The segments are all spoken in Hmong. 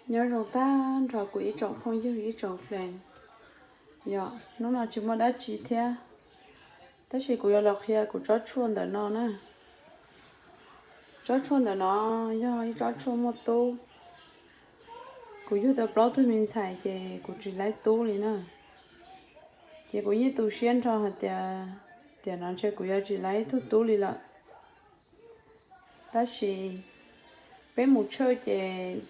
Nyob zoo tag nrho kuv ib tsoom phooj ywg ib tsoom flees. Yog hnub no tsis muaj dab tsi thiab, tab sis kuv yuav los qhia kuv tsob tshuaj ntawm no na. Tsob tshuaj ntawm no yog ib tsob tshuaj muaj tub. Kuv yug tau plaub tug me ntxhais ces kuv tsis laib tub li na. Ces kuv yeej tu siab nrho hais tias, tiam no ntshe kuv yuav tsis laib ib tug tub li lawm. Tab sis peb mus tshawj ces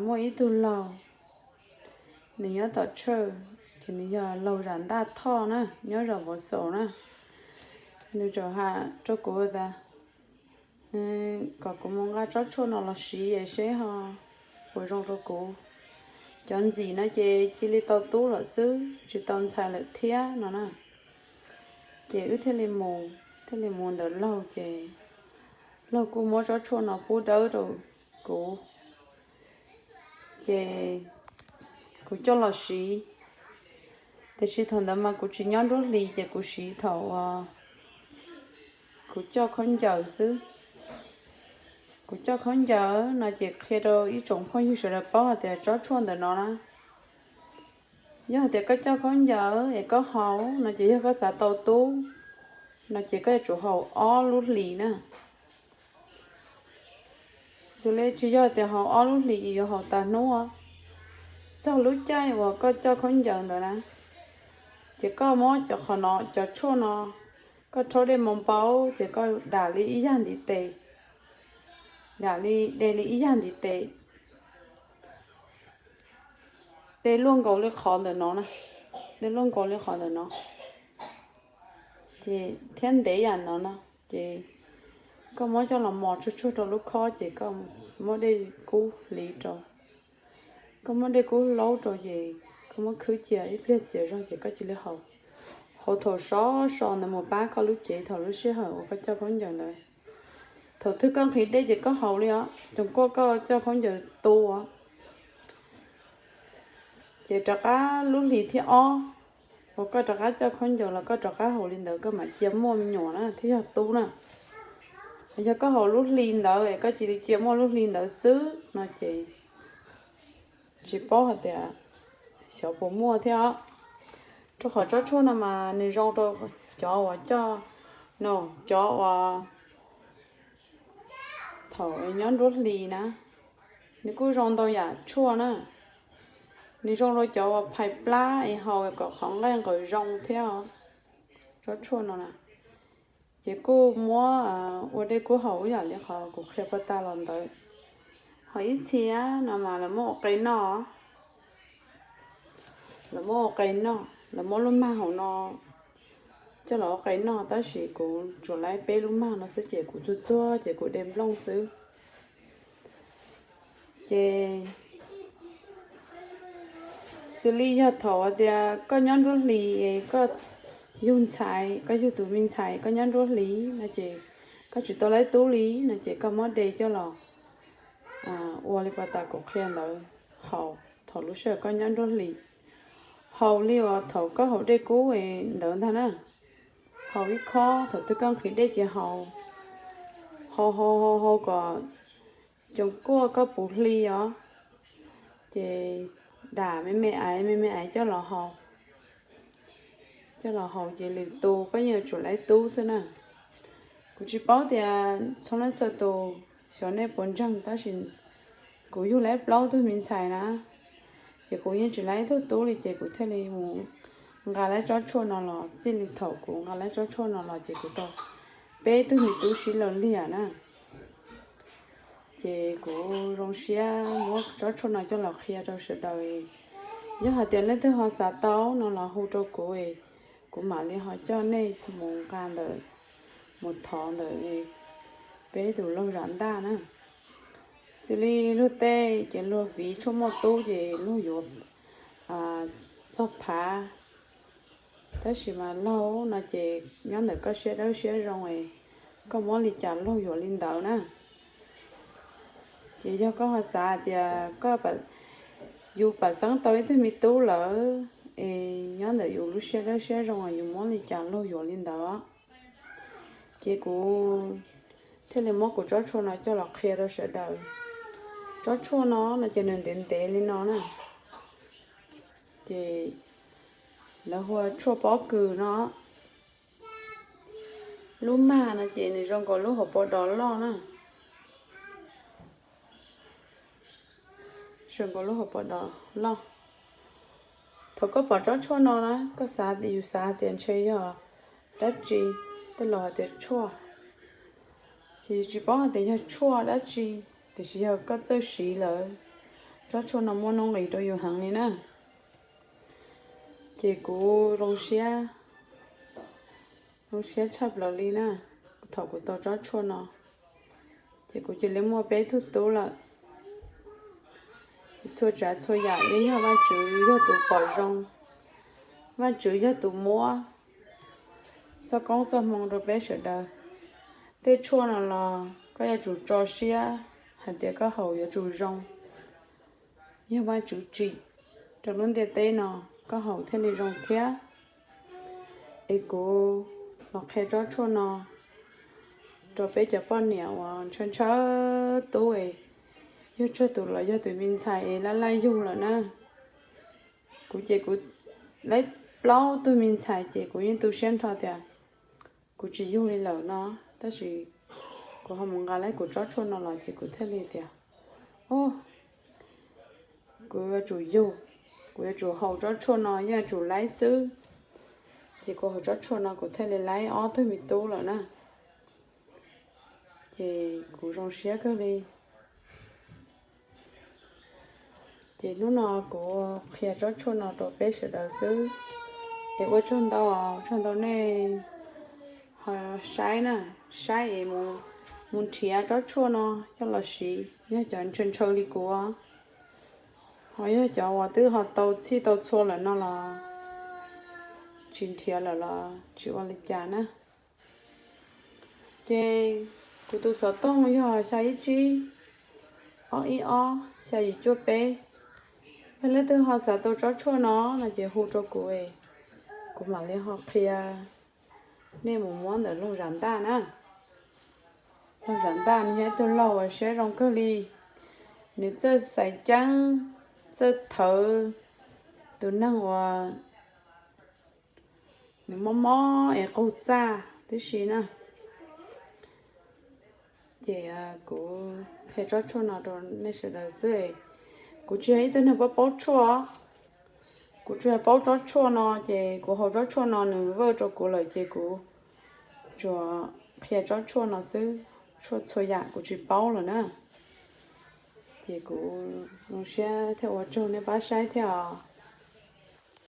muaj ib tug laug, nws nyob tom tshawj, ces nws yog laug Zam Ntaj Thoj na, nyob zos Vov Xaus na. Nws txawm hais rau kuv tas kom kuv mus nqa tsob tshuaj no los siv es seb ho puas zoo rau kuv. Cov ntxim no ces cia li tau tub lawm xwb, tsis tau ntxhais lawm thiab no na. Ces wb thiaj li mus, thiaj li mus ntawm laug ces laug kuj muab tsob tshuaj no pub dawb rau kuv, ces kuv coj los siv. Tiam sis thaum ntawd mas kuv tsis nyob nruab hlis ces kuv siv thaum kuv coj khaub ncaws xwb. Kuv coj khaub ncaws no ces qhia rau ib tsoom phooj ywg sawv daws paub hais tias tsob tshuaj ntawm no na, yog hais tias koj coj khaub ncaws es koj haus no ces yog koj xav tau tub no ces koj yuav tsum haus ob lub hlis na. Xws li tsis yog tias haus ob lub hlis, yuav haus tas hnub, txog lub caij uas koj coj khaub ncaws ntawd na, ces koj muab cov qhov no, cov tshuaj no, koj rhaub dej mos npau ces koj dam li ib yag ntiv tes, dam li, de li ib yag ntiv tes, de luaj nkaus li qhov ntawm no na, de luaj nkaus li qhov ntawm no, ces thiab ntev yam no na, ces koj muab coj los mos tsuag tsuag rau lub khob ces koj muab dej kub hliv rau. Koj muab dej kub hlaub rau ces koj muab khwb cia ib pliag txias zog ces koj cia li haus. Haus thaum sov so ntawd mus pab koj lub cev thaum lub sij hawm uas koj coj khaub ncaws ntawd. Thaum twg koj nqhis dej ces koj haus li os, tsoos kuaj koj coj khaub ncaws tu os. Ces rov qab lub hlis thib ob uas koj rov qab coj khaub ncaws los koj rov qab haus li ntawd, koj mam cia muaj me nyuam na thiaj yog tub na. Yog koj haus lub hli ntawd es koj cia li cia muaj lub hli ntawd xwb no ces tsis paub hais tias xyov puas muaj thiab os. Rau qhov tsob tshuaj no mas nws zoo rau cov uas coj, no, cov uas thaum nyob nruab hlis na, nws kuj zoo ntau yam tshuaj na. Nws zoo rau cov uas phais plab es haus kom qhov nqaij nqawm zoo thiab os. Tsob tshuaj no na, ces kuj muab ua dej kub haus ib yam li qhov kuv qhia puag ta los ntawd. Ho ib txhia no mas lawv muab ua qe noj, lawv muab ua qe noj, lawv muab lub mag hauv no coj los ua qe noj, tab sis kuv tsuas laib peb lub mag no xwb ces kuv txuag txuag ces kuv de nplooj xwb. Ces xws li yog thaum hais tias koj nyob nruab hlis, koj yug ntxhais, koj yug tus me ntxhais koj nyob nruab hlis no ces koj tsis tau laib tub li no ces koj muab de coj los ua li pas tas kuv qhia ntawd haus thaum lub sij hawm koj nyob nruab hlis. Haus li uas thaum koj haus dej kub ntawd ntag na. Haus ib khob, thaum twg koj nqhis dej ces haus, haus haus haus haus kom coos kuaj koj puv hli os. Ces dam me me aiv me me aiv coj los haus, coj los haus ces lwm tus koj yeej yuav tsum laib tub xwb na. Kuv tsis paub tias txhua leej txhua tus xyov nej puas ntseeg, tab sis kuv yug laib plaub tug me ntxhais na, ces kuv yeej tsis laib ib tug tub li ces kuv thiaj li mus nqa laib tsob tshuaj no los. Txij li thaum kuv nqa laib tsob tshuaj no los ces kuv tau peb tug me tub sib law liag na. Ces kuv zoo siab muab tsob tshuaj no coj los qhia rau sawv daws. Yog hais tias leej twg ho xav tau no los hu rau kuv, kuv mam li ho coj nej mus nqa ntawm, mus thov ntawm peb tus laug Zam Ntaj na. Xws li luag tej ces luag viv tshuaj muaj tub ces luag yuav txog phav. Tab sis mas laug no ces nyob ntawm koj siab dawb siab zoo es koj muab li cas laug yuav li ntawd na. Ces yog koj ho xav tias koj, yus pam xeeb tau ib tug me tub lawm es nyob ntawm yus lub siab dawb siab zoo es yus muab li cas laug yuav li ntawd. Ces kuv thiaj li muab kuv tsob tshuaj no coj los qhia rau sawv daws. Tsob tshuaj no no ces nws ntev ntev li no na, ces lawv hu ua tshuaj pob kws no. Lub mag no ces nws zoo nkaus lub hauv paus dos loj na. Zoo nkaus lub hauv paus dos loj. Thaum koj pom tsob tshuaj no na, koj xav tias, yus xav tias ntshe yog dab tsi, tej laus hais tias tshuaj, ces yus tsis paub hais tias yog tshuaj dab tsi, tiam sis yog koj txawj siv lawm, tsob tshuaj no muaj nuj nqis rau yus heev li na. Ces kuv zoo siab, zoo siab tshaj plaws li na, thaum kuv tau tsob tshuaj no, ces kuv cia li muaj peb tug tub lawm. Txhua tsav txhua yam yeej yog Vajtswv yog tus pom zoo, Vajtswv yog tus muab txoj koob txoj hmoo rau peb sawv daws. Tej tshuaj no los koj yuav tsum tso siab hais tias koj haus yuav tsum zoo. Yog Vajtswv tsim rau lub ntiaj teb no, koj haus thiaj li zoo thiab. Es kuv los qhia tsob tshuaj no rau peb cov poj niam uas ntshaw ntshaw tub es yog tsawg tus los yog tus me ntxhais es laj laj yug lawm na. Kuv ces kuv laib plaub tug me ntxhais ces kuv yeej tu siab nrho tias kuv tsis yug li lawm no, tab sis kuv ho mus nqa laib kuv tsob tshuaj no los ces kuv thiaj li tias, o, kuv yuav tsum yug, kuv yuav tsum haus tsob tshuaj no, yeej yuav tsum laib xwb. Ces kuv haus tsob tshuaj no kuv thiaj li laib ob tug me tub lawm na. Ces kuv zoo siab kawg li. Ces hnub no kuv qhia tsob tshuaj no rau peb sawv daws xwb. Es ua tsaug ntau, tsaug ntau nej ho saib na, saib es mus nrhiav tsob tshuaj no coj los siv, yog cov ntshaw ntshaw li kuv, ho yog cov uas twb ho tau txhij tau txhua lawm no los tsis nrhiav lawm los tsis ua li cas na. Ces kuv tus xov tooj yog xya ib tsib, ob ib ob, xya yim cuaj peb. Yog leej twg ho xav tau tsob tshuaj no no ces hu rau kuv, kuv mam li ho qhia nej mus muab ntawm laug Zam Ntaj na. Laug Zam Ntaj nws yog ib tug laug uas siab zoo kawg li, nws txawj xaiv ceeb, txawj thawv tus neeg uas nws mob mob es qaug txaj tib si na. Ces kuv qhia tsob tshuaj no rau nej sawv daws xwb. Kuv tsis yog ib tug neeg paub paub tshuaj, kuv tsuas yog paub tsob tshuaj no ces kuv haus tsob tshuaj no nws work rau kuv lawm ces kuv tsuas qhia tsob tshuaj no xwb, tshuaj txhua yam kuv tsis paub lawm na. Ces kuv zoo siab thiab ua tsaug nej pab saib thiab os.